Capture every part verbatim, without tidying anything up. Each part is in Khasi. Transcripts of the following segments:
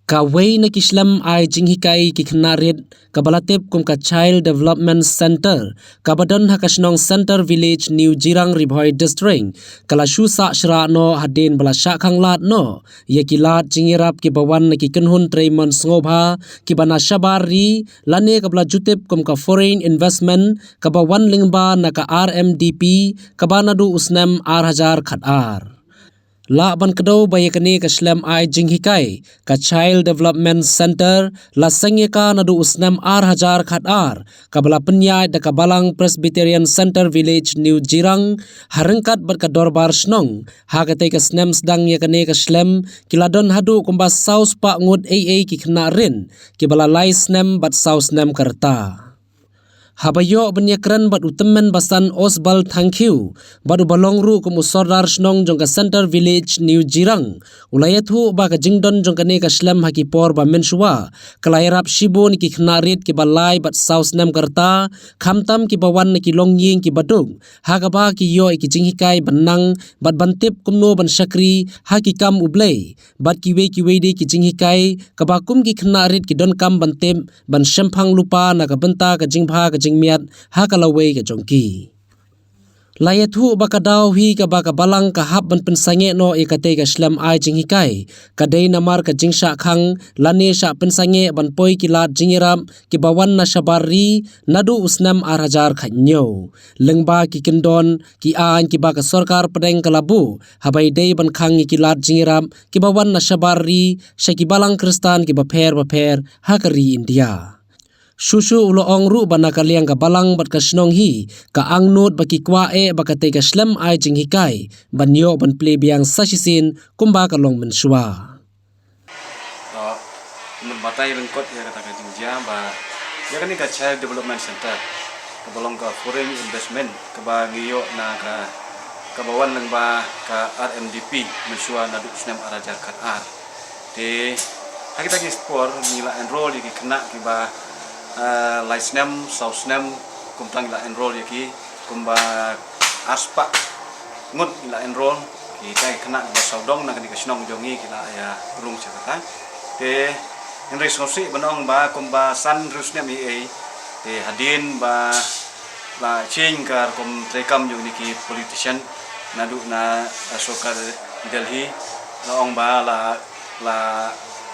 Kawei na ki shlem ai jinghikai ki khynnah rit kaba la tip kum ka Child Development Center, kaba don ha ka shnong Center Village, New Jirang, Ri Bhoi District, ka la shu sah shrah noh hadien ba la shah khang lad noh ïa ki lad jingïarap kiba wan na ki kynhun trei mon sngewbha kiba na shabar ri, lane kaba la ju tip kum ka foreign investment, kaba wan lyngba na ka R M D P, kaba naduh u snem ar hajar khat ar. Lah ban kdew ba ïa kane ka shlem ai jinghikai, ka Child Development Center, la seng ïa ka naduh u snem ar hajar khat ar, kaba la pynïaid da ka Balang Presbyterian Center Village, New Jirang, ha ryngkat bad ka dorbar shnong. Ha katei ka snem sdang ïa kane ka shlem, ki la don haduh kumba saw spah ngut ei ei ki khynnah rit kiba la lai snem bad saw snem ka rta. Haba ïoh ban ïakren bad u tymmen basan Osbald Thangkhiew, bad uba long ruh kum u sordar shnong jong ka Center Village, New Jirang, u la ïathuh ba ka jingdon jong kane ka shlem ha ki por ba mynshuwa ka la ïarap shibun ïa ki khynnah rit kiba lai bad saw snem ka rta, khamtam kiba wan na ki longïing kiba duk, ha kaba ki ïoh ïa ki jinghikai ban nang bad ban tip kumno ban shakri ha ki kam U Blei, bad kiwei kiwei de ki jinghikai kaba kum ki khynnah rit ki donkam ban tip ban shemphang lypa na ka bynta ka jingbha ka jingmiat ha ka lawei ka jong ki. La ïathuh ba ka daw hi kaba ka Balang ka hap ban pynsangeh noh ïa katei ka shlem ai jinghikai, ka dei namar ka jingshah khang lane shah pynsangeh ban poi ki lad jingïarap kiba wan na shabar ri naduh u snem ar hajar khat hynñiew. Lyngba ki kyndon, ki aiñ kiba ka sorkar pdeng ka la buh, haba ïadei ban khang ïa ki lad jingïarap kiba wan na shabar ri sha ki Balang Khristan kiba pher bapher ha ka ri India. Shuh shuh u la ong ruh ba na ka liang ka Balang bad ka shnong hi ka angnud ba ki kwah eh ba katei ka shlem ai jinghikai ban ïoh ban plie biang sa shisien kumba ka long mynshuwa. To, ngin batai lyngkot ïa kata ka jingjia ba ïa kane ka Child Development Center, kaba long ka foreign investment kaba ngi ïoh na ka, kaba wan lyngba ka R M D P mynshuwa naduh u snem ar hajar khat ar. Te ha kita ki por ngi la enroll ïa ki khynnah kiba, eh, lai snem, saw snem, kumta ngi la enroll ïa ki kumba ar spah ngut ngi la enroll. Kita ki khynnah kiba sawdong na kane ka shnong jong ngi ki la ïa rung sha kata. Te hynrei sngewsih ban ong ba kumba san hynriew snem ei ei, te hadien ba la change ka rukom treikam jong kine ki politician naduh na, eh, sorkar Delhi, la ong ba la, la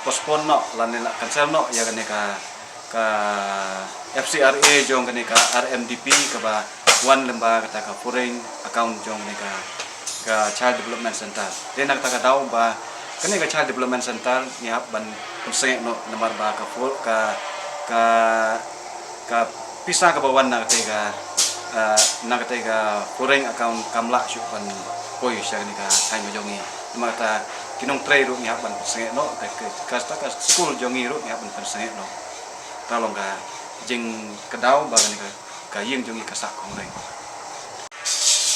postpone noh lane la cancel noh ïa kane ka, ka F C R A jong kane ka R M D P kaba wan lyngba kata ka foreign account jong kane ka, ka Child Development Center. Te na kata ka daw ba kane ka Child Development Center ngi hap ban pynsangeh noh namar ba ka for-, ka, ka, ka pisa kaba wan na katei ka, ah, na katei ka foreign account kam lah shuh ban poi sha kane ka thaiñ jong ngi. Namar kata ki nongtrei ruh ngi hap ban pynsangeh noh, ka, ka, ka, ka skul jong ngi ruh ngi hap ban pynsangeh noh. Kata long ka jingkdaw ba kane ka, ka ïing jong ngi ka sah khongren.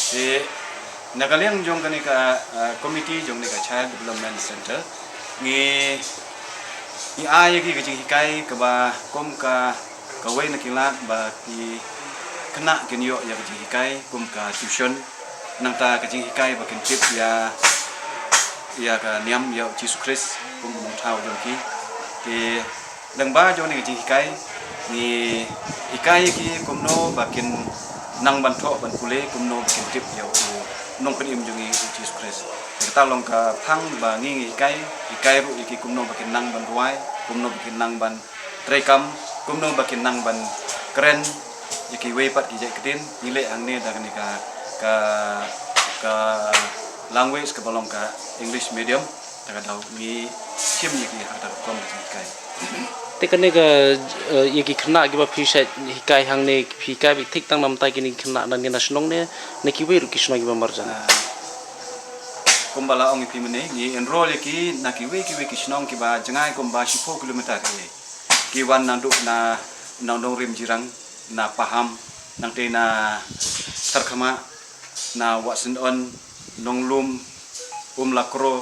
Te na ka liang jong kane ka, ah, committee jong kane ka Child Development Center, ngi, ngi ai ïa ki ka jinghikai kaba kum ka, kawei na ki lad ba ki khynnah kin ïoh ïa ka jinghikai kum ka tuition, nangta ka jinghikai ba kin tip ïa, ïa ka niam ïa u Jisu Khrist kum u nongthaw jong ki. Te lyngba jong kane ka jinghikai ngi hikai ïa ki kumno ba kin nang ban thoh ban pule, kumno ba kin tip ïa u nongpynim jong ngi u Jisu Khrist. Kata long ka phang ba ngi ngi hikai, hikai ruh ïa ki kumno ba kin nang ban rwai, kumno ba kin nang ban treikam, kumno ba kin nang ban kren ïa kiwei pat ki jait ktien. Ngi leh hangne da kane ka, ka, ka language kaba long ka English medium. Kata ka daw ngi shim ïa ki ha kata ka rukom ka jinghikai. Te kane ka, eh, ïa ki khynnah kiba phi shait hikai hangne, phi hikai beit thik tang na bynta kine ki khynnah na, na shnong ne na kiwei ruh ki shnong kiba marjan? Ah, kumba la ong ïa phi mynne, ngi enroll ïa ki na kiwei kiwei ki shnong kiba jngai kumba shiphew kilometer ïa ki wan naduh na, na Nongrim Jirang, na Paham, nangta na Tharkhama, na Wahsyndon, Nonglum, Umlakro,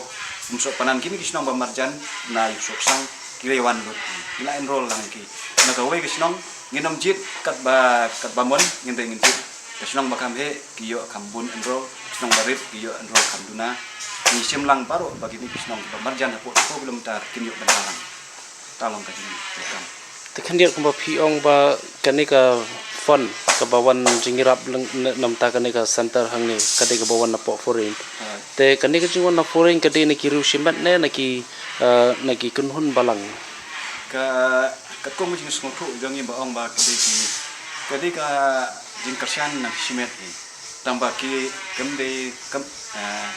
Umsohpanan, kine ki shnong ba marjan na Ïewsohsang, ki la wan lut, ki la enroll lang ki. Na kawei ka shnong ngin ym jied katba, katba mon, ngin dei ngin jied. Ka shnong ba kham heh ki ïoh kham bun enroll, ka shnong ba rit ki ïoh enroll kham duna. Ngi shim lang baroh ba kine ki shnong ba marjan hapoh shiphew kilometer kin ïoh bynta lang. Ka long ka jingkam. Te khyndiat kumba phi ong ba kane ka fund kaba wan jingïarap leng-, ne-, namta kane ka center hangne ka dei kaba wan napoh foreign. Ah. Te kane ka jingwan na foreign ka dei na ki riew shimet ne na ki, ah, na ki kynhun balang. Ka, ka kum ka jingsngewthuh jong ngi ba ong ba ka dei ki, ka dei ka jingkyrshan na ki shimet hi. Tang ba ki kam dei kam, ah,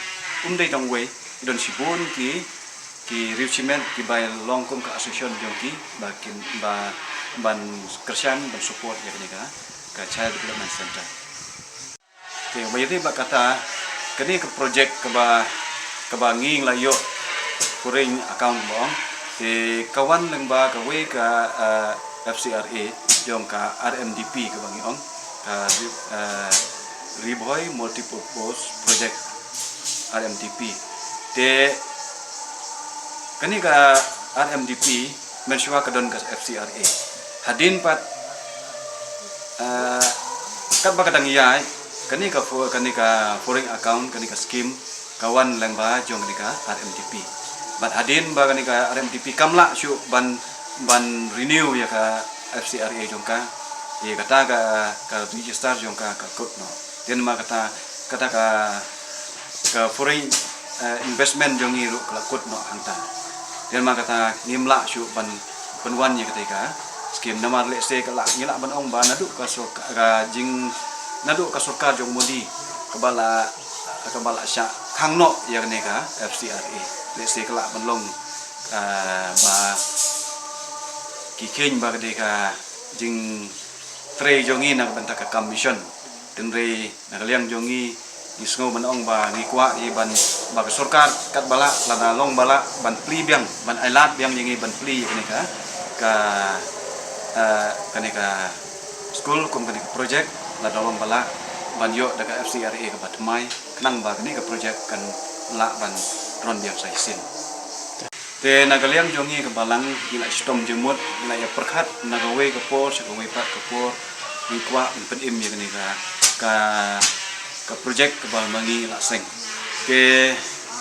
um dei tang wei, don shibun ki, ki riew shimet kiba long kum ka association jong ki ba kin ba ban kyrshan ban support ïa kane ka, ka Child Development Center. Te ba ïadei bad kata, kane ka project kaba, kaba ngi la ïoh foreign account ba ong. Te ka wan lyngba kawei ka, ah, F C R A jong ka R M D P kaba ngi ong. Ka, ah, Ri Bhoi Multipurpose Project, R M D P. Te kane ka R M D P mynshuwa ka don ka F C R A. Hadien pat, ah, katba ka dang ïaid, kane ka fo-, kane ka foreign account, kane ka scheme, ka wan lyngba jong kane ka R M D P. Bad hadien ba kane ka R M D P kam lah shuh ban, ban renew ïa ka F C R A jong ka, ïa kata ka, ka register jong ka ka kut noh. Dei namar kata, kata ka, ka foreign, eh, investment jong ngi ruh ka la kut noh hangta. Dei namar kata ngim lah shuh ban, ban wan ïa kata ka scheme namar lehse ka lah, ngi lah ban ong ba naduh ka sorkar, ka jing, naduh ka sorkar jong Modi kaba la, kaba la shah khang noh ïa kane ka F C R A. Lehse ka lah ban long, ah, ba ki kheiñ ba ka dei ka jingtrei jong ngi na ka bynta ka kam mission. Hynrei na ka liang jong ngi, ngi sngew ban ong ba ngi kwah hi ban, ba ka sorkar katba lah, lada long ba lah ban plie biang, ban ailad biang ïa ngi ban plie ïa kane ka, ka, eh, kane ka skul kum kane ka project, lada long ba lah ban ïoh da ka F C R A kaba thymmai, khnang ba kane ka project kan lah ban rung biang sa shisien. Te na ka liang jong ngi ka balang, ngi la shitom jingmut, ngi la ïa pyrkhat na kawei ka por sha kawei pat ka por, ngi kwah ban pynim ïa kane ka, ka, ka project kaba ma ngi la seng. Te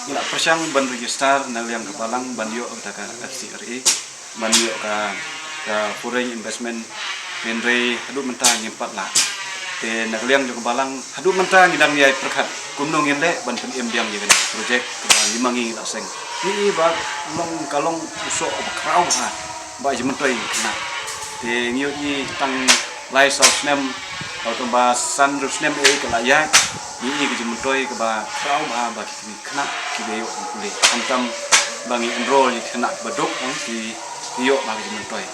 ngi la pyrshang ban register na liang ka balang ban ïoh kata ka F C R A, ban ïoh ka, ka foreign investment, hynrei haduh mynta ngim pat lah. Te na ka liang jong ka balang, haduh mynta ngi dang ïai pyrkhat kumno ngin leh ban pynim biang ïa kane ka project kaba ngi ma ngi la seng. Ngi i ba long ka long u soh ba khraw bha ba jingmyntoi khynnah. Te ngi ïohi tang lai saw snem, haduh ba san hynriew snem ei ka la ïaid, ngi i ka jingmyntoi kaba khraw bha ba ki khynnah kiba ïoh ban pule. Khamtam ba ngi enroll ïa ki khynnah ba duk, ong, ki, ki ïoh bha ka jingmyntoi.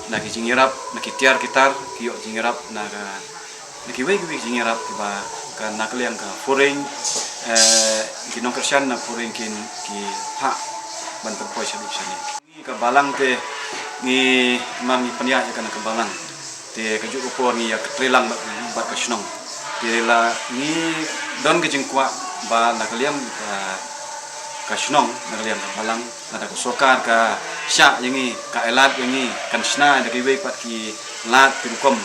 Na ki jingïarap, na ki tiar ki tar, ki ïoh jingïarap na ka, na kiwei kiwei ki jingïarap kiba ka na ka liang ka foreign, eh, ki nongkyrshan na foreign kin, ki phah ban pynpoi shaduh shane. Ngi ka balang te ngi, ma ngi pynïaid ïa kane ka balang. Te kajuh ka por ngi ïa ka trei lang bad, bad ka shnong. Te la ngi don ka jingkwah ba na ka liang ka, ka shnong, na ka liang ka balang, lada ka sorkar ka shah ïa ngi, ka ailad ïa ngi, kan shna da kiwei pat ki lad ki rukom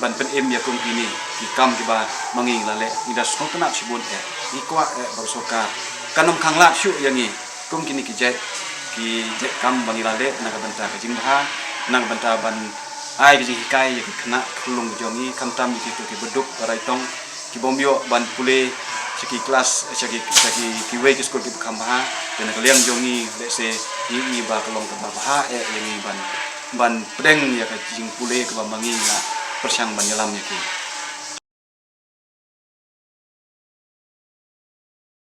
ban pynim ïa kum kine ki kam kiba ma ngi la leh. Ngi da sngewtynnat shibun eh. Ngi kwah eh ba ka sorkar kan ym khang lad shuh ïa ngi kum kine ki jait, ki jait kam ba ngi la leh na ka bynta ka jingbha, na ka bynta ban ai ka jinghikai ïa ki khynnah khyllung jong ngi, khamtam ïa kito kiba duk ba raitong, ki bym ïoh ban pule sha ki klas, sha ki, sha ki, kiwei ki skul kiba kham bha. Te na ka liang jong ngi, lehse ngi i ba ka long kaba bha eh ïa ngi ban, ban pdiang ïa ka jingpule kaba ma ngi la pyrshang ban ïalam ïa ki.